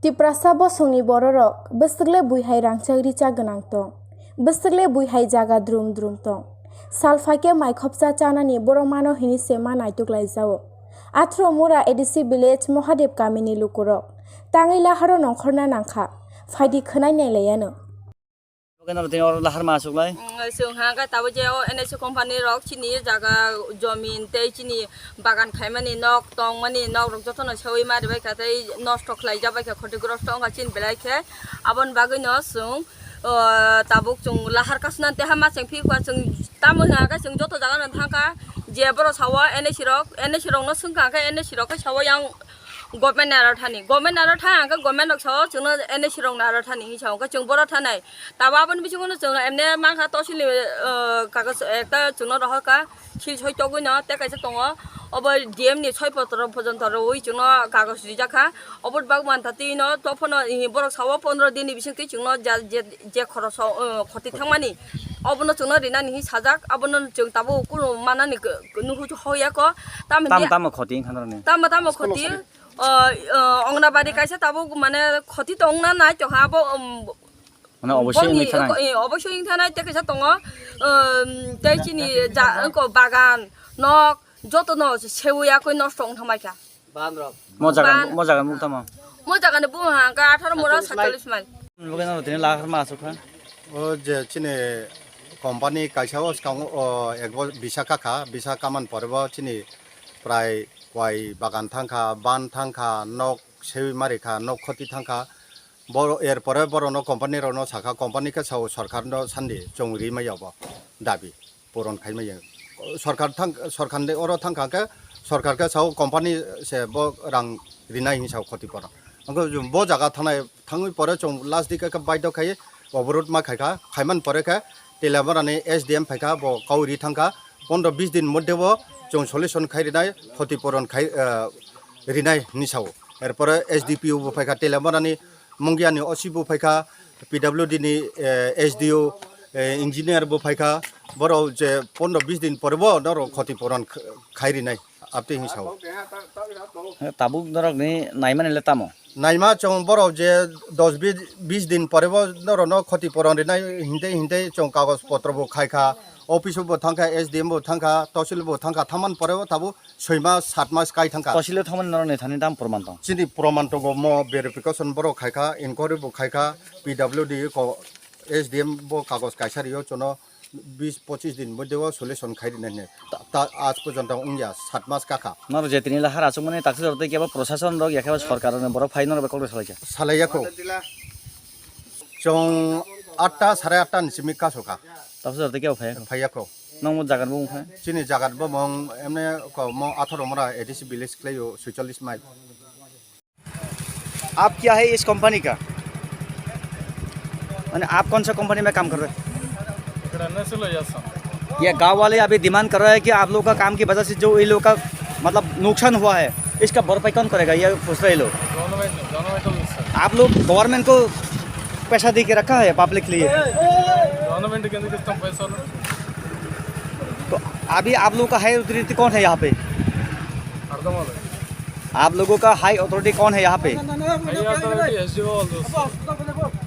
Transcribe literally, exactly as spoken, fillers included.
Tiprasa bosongni bororok bwswkle buihai rangchak richak gwnang tong, bwswkle buihai jaga drum drum tong. Sal phaikhe mai khopsa chanani borok mano hini se ma naituk laijao. Athro Mura A D C village Mahadev kamini lukurok tangwi laharo nongkhorna nangkha, phaidi khwnai nailaiyano. Loge naro tini oro lahar ma aswk lai. Mm, chwng ha khe tabuk je o N S C company rok chini jaga jomin tei chini bagan khaimani nok tongmani nok rok jotono seui ma ribai kha tei nosto khlai jabai kha, khoti grosto wngkha chini belai khe. Aboni bagwi no chwng, o, tabuk chwng lahar kasna teha ma chwng phikha chwng tamo ha khe chwng joto jaga no thangkha je borok sao N S C rok, N S C rok no swngkha khe N S C rok khe sao yang Government ni aro thani, government ni aro thang, hwnkhe government rok sao chwngno N S C rok ni aro thani hinwi sao, hwnkhe chwng boro thanai. Tabo aboni bisingo no chwng emne mankha tosil ni, ah, kagoj ekta chwngno rohorkha, sil soi togwi no tei kaisa tongo, obo D M ni soi potro pojonto rwui chwngno kagoj rijak kha. Oboni bagwi mantha twi no tophano borok sao pondro din ni bisingtwi chwngno ja-, je, je khoroksa, ah, khoti thangmani obono chwngno rinani hinwi sajak, abono chwng tabuk kunu manani nuhur hoya kho. Tamo Tamo, tamo khoti wngkha norokni? Tamo, tamo khoti. O, o, Ongnabari kaisa tabuk mane khoti tongna nai tongkha abo, um, Mane oboisoi bongni wngwi thanai? Oko, eh, oboisoi wngwi thanai tei kaisa tongo, um, tei chini ja, wngkha bagan, nok, jotono seui yakui nosto wng thangbai kha. Mo jaga, Ban- mo jaga ni bumung tamo? Mo jaga ni bumung hwnkha atharo mora satchollish mile. Loge naro tini lahar ma aswk kha? O je chini company kaisa o swkango, o, ek bo bisa kha kha, bisa kaman pore bo chini prai kwai bagan thangkha, ban thangkha, nok seui mari kha, nok khoti thangkha. Boro, er pore borokno company rokno sakha, company khe sao sorkarno sandi chwng ri maya bo dabi puron khai maya. Sorkar thang, sorkar ni oro thangkha khe sorkar khe sao company se bo rang rinai hinwi sao khoti puron. Wngkhe bo jaga thanai thangwi pore chwng last dike khe baidhok khai oborot ma khaikha, khaiman pore khe Teliamura ni S D M phaikha, bo kau ri thangkha, pondro bis din moddhe bo chwng solution khai rinai, khoti puron khai, eh, rinai hinwi sao. Er pore S D P O bo phaikha, Teliamura ni Mungia ni O C bo phaikha, P W D ni, eh, S D O, eh, engineer bo phaikha, borok je pondro bis din pore bo norok khoti puron kh-, khai rinai. Abtwi hinwi sao. Tabuk norokni naimani le tamo? Naima chwng borok je dos bis, bis din pore bo norokno khoti puron rinai hintei hintei chwng kagoj potro bo khai kha, office o bo thang kha, S D M bo thang kha, tosil bo thang kha, thaman pore bo tabuk soi mas, sat mas kai thang kha. Tosil o thangmani norokni thani tamo proman tong? Chini proman tongo, mo verification borok khai kha, inquiry bo khai kha, P W D ko S D M bo kagoj kaisa rio chwngno bis pochis din moddhe o solution khai rinai hinwi. Ta, ta, aaj porjonto wngya, sat mas kakha. Norok je tini lahar achukmani takhuk jora tei kebo prosason rok ya kebo sorkar rokni borok phai norok bai kok salai kha? Salai ya kho. Chwng atta, sare atta ni simi kasukha. Takhuk jora tei kebo phai ya kho? Phai ya kho. Nokmo jaga ni bumung khe? Chini jaga ni bumung emne ko mo atharo mora A D C village khlaio, suicholish mile. आप क्या है इस कंपनी का? माने आप कौन सा कंपनी में काम कर रहे हैं? ఇక్కడ ఎన్ఎస్సిలో చేస్తాం. ये गांव वाले अभी डिमांड कर रहे हैं कि आप लोगों का काम की वजह से जो इन लोगों का मतलब नुकसान हुआ है, इसका भरपाई कौन करेगा, ये पूछ रहे लोग। గవర్నమెంట్, గవర్నమెంట్ ఇస్తారు. आप लोग गवर्नमेंट को पैसा दे के रखा है पब्लिक के लिए? గవర్నమెంట్కి ఎందుకు ఇస్తాం పైసలు? तो अभी आप लोगों का हायर अथॉरिटी कौन है यहाँ पे? అర్థం అవ్వలేదు. आप लोगों का हाई अथॉरिटी कौन है यहाँ पे? హై అథారిటీ ఎస్డిఓ వాళ్ళు చూస్తారు.